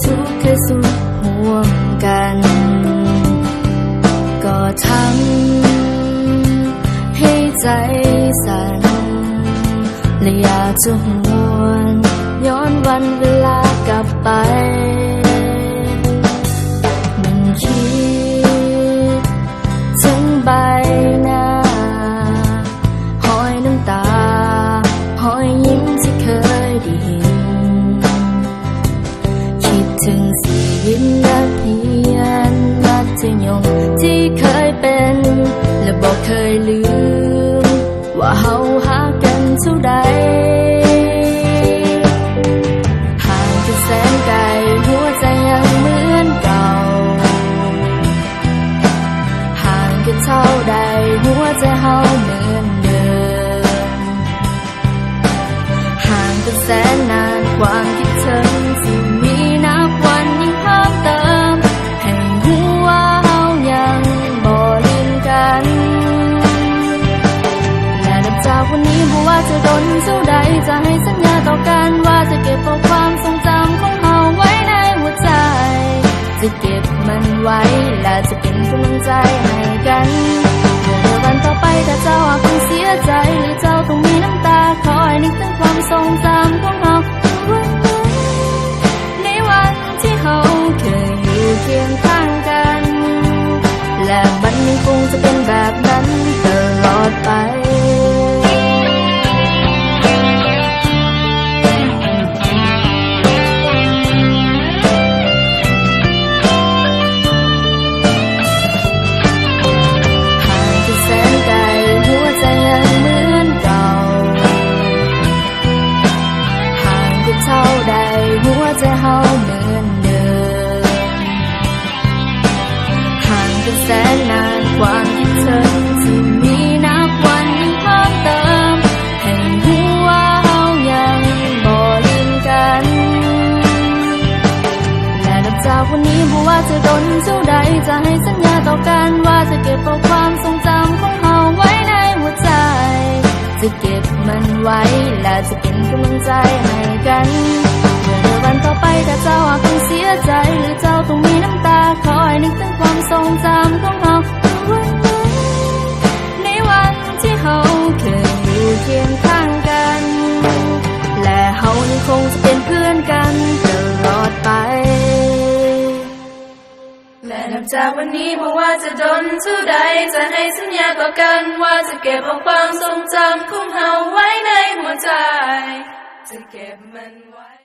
ທຸກເຄີຍສຸກຮ່ວມກັນ ກໍທຳໃຫ້ໃຈສັ່ນ ແລະ ຢາກຈະຫວນຍ້ອນວັນເວລາກັບໄປ ມັນຄິດເຖິງໃບໜ້າ ຮອຍນ້ຳຕາ ຮອຍຍິ້ມທີ່ເຄີຍໄດ້ເຫັນ ຄິດເຖິງຊີວິດນັກຮຽນມັດທະຍົມທີ່ເຄີຍເປັນ ແລະ ບໍ່ເຄີຍລືມວ່າເຮົາຮັກກັນເທົ່າໃດ. ຫ່າງກັນແສນໄກ ຫົວໃຈຍັງເໝືອນເກົ່າ ຫ່າງກັນເທົ່າໃດ ຫົວໃຈເຮົາເໝືອນເດີມ. ຫ່າງກັນແສນນານ ຄວາມຄິດເຖິງທີ່ມີນັບວັນຍິ່ງເພີ່ມເຕີມ ໃຫ້ຮູ້ວ່າເຮົາຍັງບໍ່ລືມກັນ ແລະ ນັບຈາກວັນນີ້ບໍ່ວ່າຈະດົນເທົ່າໃດ ຈະໃຫ້ສັນຍາຕໍ່ກັນວ່າຈະເກັບເອົາຄວາມຊົງຈຳຂອງເຮົາໄວ້ໃນຫົວໃຈ ຈະເກັບມັນໄວ້ ແລະ ຈະເປັນກຳລັງໃຈໃຫ້ກັນ ເພື່ອໃນວັນຕໍ່ໄປ ຖ້າເຈົ້າຫາກຕ້ອງເສຍໃຈ ຫຼື ເຈົ້າຕ້ອງມີນ້ຳຕາ ຂໍໃຫ້ນຶກເຖິງຄວາມຊົງຈຳຂອງເຮົາ ໃນວັນທີ່ເຮົາເຄີຍຢູ່ຄຽງຂ້າງກັນ ແລະ ມັນຍັງຄົງຈະເປັນແບບນັ້ນຕະຫຼອດໄປ. ຫ່າງກັນແສນໄກ ຫົວໃຈຍັງເໝືອນເກົ່າ ຫ່າງກັນເທົ່າໃດ ຫົວໃຈເຮົາເໝືອນເດີມ. ຫ່າງກັນແສນນານ ຄວາມຄິດເຖິງທີ່ມີນັບວັນເພີ່ມເຕີມ ໃຫ້ຮູ້ວ່າເຮົາຍັງບໍ່ລືມກັນ ແລະ ນັບຈາກວັນນີ້ບໍ່ວ່າຈະດົນເທົ່າໃດ ຈະໃຫ້ສັນຍາຕໍ່ກັນວ່າຈະເກັບເອົາຄວາມຊົງຈຳຂອງເຮົາໄວ້ໃນຫົວໃຈ ຈະເກັບມັນໄວ້ ແລະ ຈະເປັນກຳລັງໃຈໃຫ້ກັນ ເພື່ອໃນວັນຕໍ່ໄປ ຖ້າເຈົ້າຫາກຕ້ອງເສຍໃຈ ຫຼື ເຈົ້າຕ້ອງມີນ້ຳຕາ ຂໍໃຫ້ນຶກເຖິງຄວາມຊົງຈຳຂອງເຮົາ ໃນວັນທີ່ເຮົາເຄີຍຢູ່ຄຽງຂ້າງກັນ ແລະ ເຮົາຍັງຄົງຈະເປັນເພື່ອນກັນຕະຫຼອດໄປ. ແລະ ນັບຈາກວັນນີ້ບໍ່ວ່າຈະດົນເທົ່າໃດ ຈະໃຫ້ສັນຍາຕໍ່ກັນວ່າຈະເກັບເອົາຄວາມຊົງຈຳຂອງເຮົາໄວ້ໃນຫົວໃຈ ຈະເກັບມັນໄວ້.